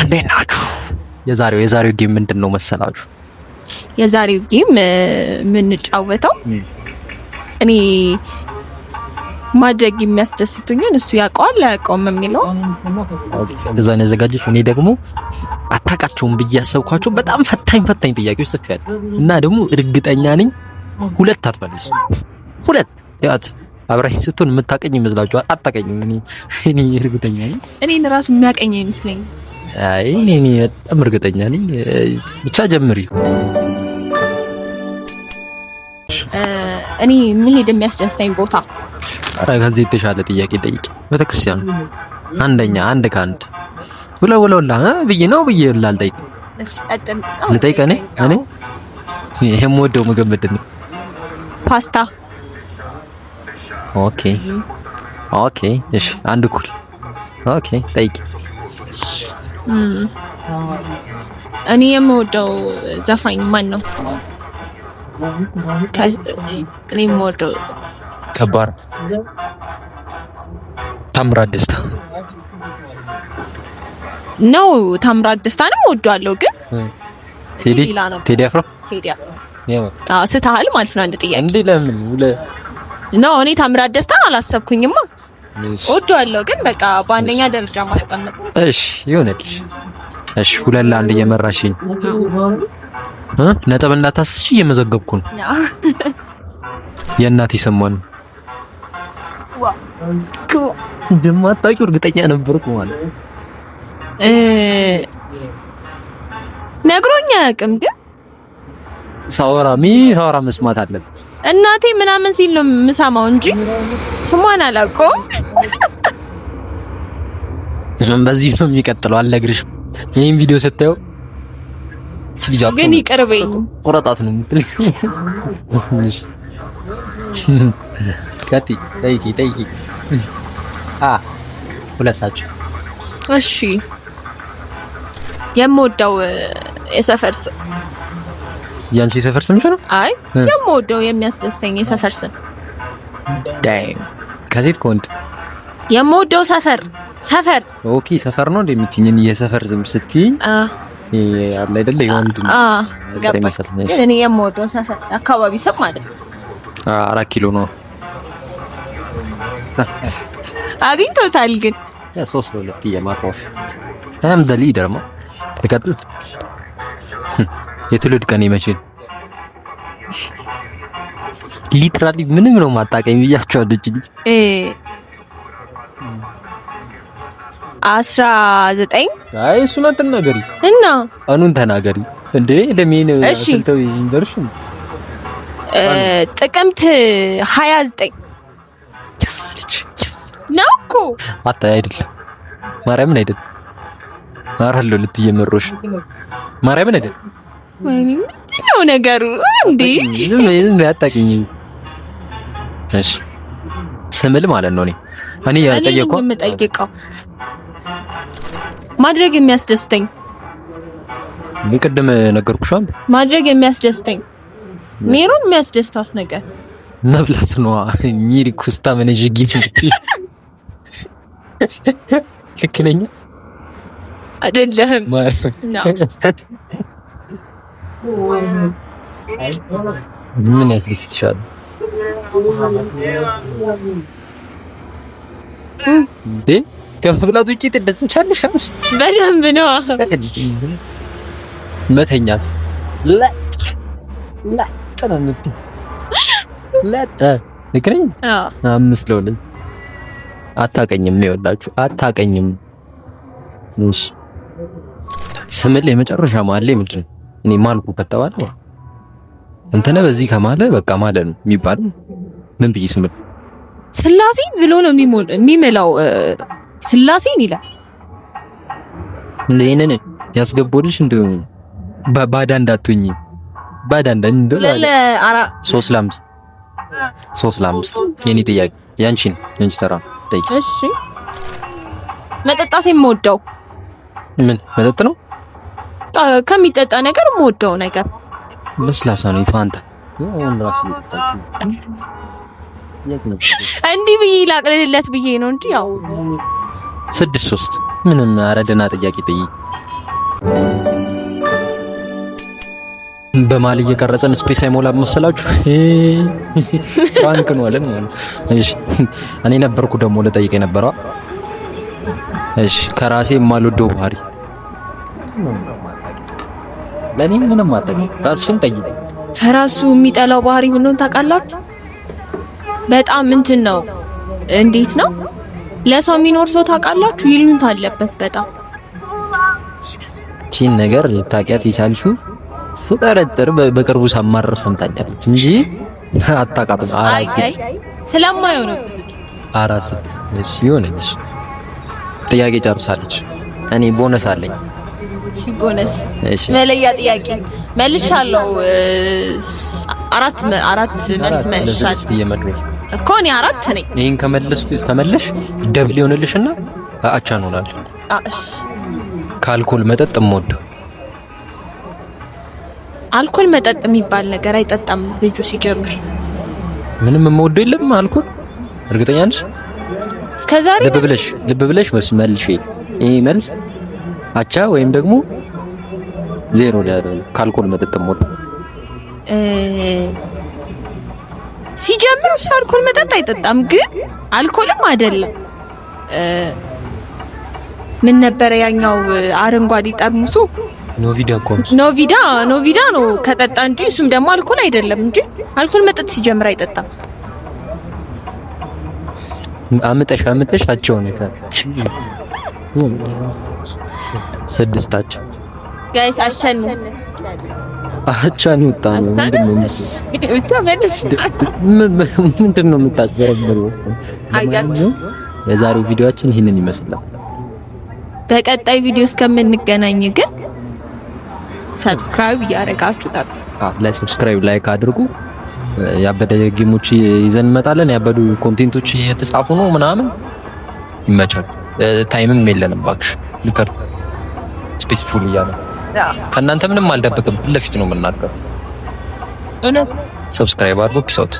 እንዴት ናችሁ? የዛሬው game ምንድን ነው መሰላችሁ? የዛሬው game የምንጫወተው እኔ ማድረግ የሚያስደስቱኝን እሱ ያውቀዋል አያውቀውም የሚለው። እንደዛ ነው ያዘጋጀሽ። እኔ ደግሞ አታውቃቸውም ብዬ ያሰብኳቸው በጣም ፈታኝ ፈታኝ ጥያቄዎች ጽፌያለሁ እና ደግሞ እርግጠኛ ነኝ ሁለት አትመልስ። ሁለት ያት አብራኝ ስትሆን የምታቀኝ ይመስላችኋል? አታቀኝም። እኔ እርግጠኛ ነኝ። እኔን ራሱ የሚያቀኝ አይመስለኝም። አይ እኔ በጣም እርግጠኛ ነኝ። ብቻ ጀምሪ። እኔ መሄድ የሚያስደስተኝ ቦታ። ኧረ ከዚህ የተሻለ ጥያቄ ጠይቂ። ቤተክርስቲያን አንደኛ፣ አንድ ከአንድ ብለ ብለውላ ብዬ ነው ብዬ ላልጠይቅ ልጠይቅ። እኔ የምወደው ምግብ ምንድን ነው? ፓስታ። Okay፣ እሺ፣ አንድ እኩል። Okay፣ ጠይቂ። እኔ የምወደው ዘፋኝ ማን ነው? እኔ የምወደው ከባድ ታምራት ደስታ ነው። ታምራት ደስታንም እወደዋለሁ፣ ግን ቴዲ ቴዲ አፍሮ። ቴዲ አፍሮ። አዎ፣ ስተሃል ማለት ነው። አንድ ጥያቄ። እንዴ ለምን ነው? እኔ ታምራት ደስታን አላሰብኩኝማ። እወደዋለሁ ግን በቃ በአንደኛ ደረጃ ማስቀመጥ። እሺ ይሁንልሽ። እሺ፣ 2-1 እየመራሽኝ እ ነጥብ እንዳታስሽ እየመዘገብኩ ነው። የእናቴ ስሟን እንደማታውቂው እርግጠኛ ነበርኩ ማለት። ነግሮኝ አያውቅም ግን ሳወራ ሚ ሳወራ መስማት አለብን። እናቴ ምናምን ሲል ነው የምሰማው እንጂ ስሟን አላውቀውም። በዚህ ነው የሚቀጥለው። አልነግርሽም። ይሄን ቪዲዮ ስታየው ግን ይቅርበኝ። ቆረጣት ነው የምትለኝ። ቀጥይ፣ ጠይቂ ጠይቂ። አ ሁለታችሁ። እሺ፣ የምወደው የሰፈር ስም። ያንቺ የሰፈር ስምሽ ነው? አይ፣ የምወደው የሚያስደስተኝ የሰፈር ስም። Damn፣ ከሴት ከወንድ? የምወደው ሰፈር። Okay፣ ሰፈር ነው እንደምትይኝ። የሰፈር ስም ስትይኝ አለ አይደለ የወንድ ግን እኔ የምወደው ሰፈር አካባቢ ስም ማለት ነው። 4 ኪሎ ነው። አግኝቶታል ግን። 3-2 እየመራሁሽ። I'm the leader ማ። ተቀጥል። የትውልድ ቀኔ መቼ ነው? Literally ምንም ነው ማታውቀኝ ብያቸዋለሁ። እቺ ልጅ 19 አይ እሱን አትናገሪ። እና ቀኑን ተናገሪ እንዴ ለምን ስልተው ይንገርሽ። ጥቅምት 29 ነው እኮ። አታ አይደለም፣ ማርያምን አይደለም። አራለሁ ልትየመሮሽ ማርያምን አይደለም። ወይኔ ምንድን ነው ነገሩ እንዴ? ዝም ዝም አታውቂኝም። እሺ ስምል ማለት ነው። እኔ የጠየቅኩት የምጠይቀው ማድረግ የሚያስደስተኝ። ቅድም ነገርኩሽ። ማድረግ የሚያስደስተኝ፣ ሜሮን የሚያስደስታት ነገር። መብላት ነው። ሚሪ ኩስታ ምን ጅጊ ልክ ነኝ? አይደለህም። ምን ያስደስትሻል? እንዴ ከመብላት ውጪ ትደስቻለሽ? በደንብ ነው። መተኛት። ለጥ ለጥ ነው የምትይው። ለጥ ልክ ነኝ? 5-2። አታውቀኝም፣ ይኸውላችሁ አታውቀኝም። እሺ ስምል የመጨረሻ መሀል ላይ ምንድን ነው? እኔ ማልኩ ከተባለ እንተነ በዚህ ከማለ በቃ ማለ ነው የሚባለው። ምን ብዬ ስምል? ስላሴን ብሎ ነው የሚምለው። ስላሴን ይላል። ይሄንን ያስገቡልሽ እንደው ባዳ እንዳትሆኚ፣ ባዳ እንደው 3-5፣ 3-5። የኔ ጥያቄ ያንቺ ነው። ያንቺ ተራ ጠይቂ። እሺ፣ መጠጣት የምወደው። ምን መጠጥ ነው? ከሚጠጣ ነገር የምወደው ነገር። ለስላሳ ነው። ፋንታ እንዲህ ብዬ ላቅልልለት ብዬ ነው እንጂ ያው 6-3 ምንም። ኧረ ደህና ጥያቄ ጠይቂ። በመሀል እየቀረጸን space አይሞላም መሰላችሁ? Prank ነው አለን ማለት። እሺ እኔ ነበርኩ ደግሞ ልጠይቅ የነበረው። እሺ ከራሴ የማልወደው ባህሪ። ለእኔ ምንም አታውቂም። ራስሽን ጠይቂ። ከራሱ የሚጠላው ባህሪ ምን እንደሆነ ታውቃላችሁ? በጣም እንትን ነው። እንዴት ነው ለሰው የሚኖር ሰው ታውቃላችሁ? ይሉኝታ አለበት በጣም። ይህቺን ነገር ልታውቂያት የቻልሽው ስጠረጥር በቅርቡ ሳማረር ሰምታኛለች እንጂ አታውቃትም። 4-6 ስለማየው ነው። 4-6። እሺ ይሁንልሽ። ጥያቄ ጨርሳለች። እኔ ቦነስ አለኝ። እሺ ቦነስ መለያ ጥያቄ መልሻለሁ። አራት አራት መልስ መልሻለሁ እኮ እኔ አራት ነኝ። ይሄን ከመለስኩ ከመለሽ double ይሆንልሽና አቻ እንሆናለን። እሺ ከአልኮል መጠጥ የምወደው አልኮል መጠጥ የሚባል ነገር አይጠጣም ልጁ ሲጀምር። ምንም የምወደው የለም አልኮል። እርግጠኛ ነሽ? እስከዛሬ ልብ ብለሽ ልብ ብለሽ መልሽ። ይሄ መልስ አቻ ወይም ደግሞ ዜሮ ከአልኮል መጠጥ የምወደው ሲጀምር እሱ አልኮል መጠጥ አይጠጣም፣ ግን አልኮልም አይደለም። ምን ነበረ ያኛው አረንጓዴ ጠርሙሱ? ኖቪዳ እኮ ኖቪዳ ኖቪዳ ነው ከጠጣ እንጂ እሱም ደግሞ አልኮል አይደለም እንጂ አልኮል መጠጥ ሲጀምር አይጠጣም። አምጠሽ አምጠሽ አቸው ነው ስድስታቸው guys አሸን አቻ ነው ወጣ ነው። ምንድን ነው የምታጭበረብረው? የዛሬው ቪዲዮአችን ይህንን ይመስላል። በቀጣይ ቪዲዮ እስከምንገናኝ ግን subscribe እያደረጋችሁ ታውቁ ላይ subscribe like አድርጉ። ያበደ game ኦች ይዘን እንመጣለን። ያበዱ content ኦች እየተጻፉ ነው ምናምን። ይመቻል። Time ም የለንም እባክሽ ልከር space full እያለ ከእናንተ ምንም አልደብቅም። ፊት ለፊት ነው የምናገረው። Subscribe አድርጉ። Peace out።